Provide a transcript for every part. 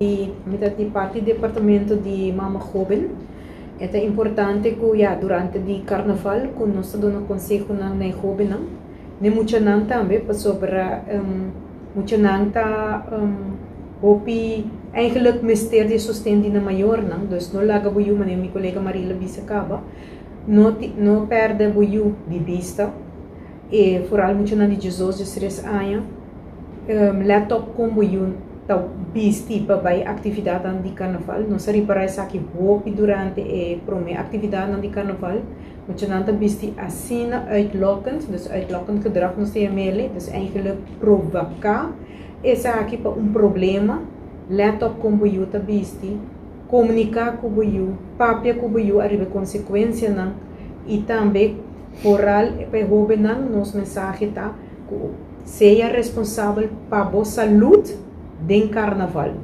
Mi ta di parti departamento di Mama Hoben. E ta importante ku ya durante di karnaval ku nos ta duna konsehonan na e hobennan, na e muchanan tambe pasobra muchanan ta hopi eigenlijk mester di e sosten di nan mayornan. Dus no laga bo yu, manera mi kolega Marila bisa kaba, no no pèrdè bo yu di bista e foral muchanan di diesdos, diestres aña. Let op kon bo yu ta bisti pa bai aktividatnan di karnaval. Nos a ripará esaki hopi durante e promé aktividatnan di karnaval. Muchanan ta bisti asina uitlokkend, dus uitlokkend gedrag nos ta yam'el, dus eigenlijk provoká esaki pa un problema. Let op kon bo yu ta bisti, komuniká ku bo yu, papia ku bo yu ariba e konsekuensianan i tambe foral pa e hóbennan nos mensahe ta ku Sea responsabel pa bo salud den karnaval.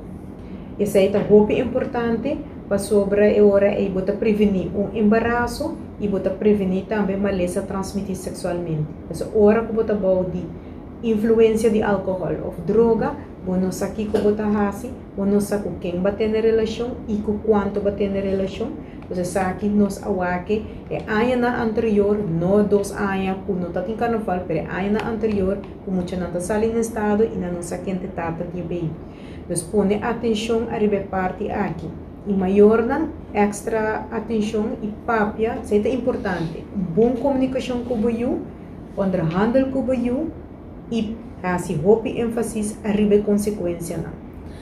Esei ta hopi importante pasobra e ora ei bo ta prevení un embaraso i bo ta prevení tambe malesa transmití seksualmente. Pasobra ora ku bo ta bou di influensia di alkohòl òf droga, bo no sa kiko bo ta hasi, bo no sa ku ken bo a tene relashon i ku kuantu bo a tene relashon. Pues esaki nos a wak e añanan anterior, no dos aña ku no ta tin karnaval, pero e añanan anterior ku muchanan ta sali na estado i nan no sa ken ta e tata di e baby. Dus pone atenshon ariba e parti aki. I mayornan èkstra atenshon i papia, esei ta importante. Un bon komunikashon ku bo yu, onderhandel ku bo yu i hasi hopi énfasis ariba e konsekuensianan.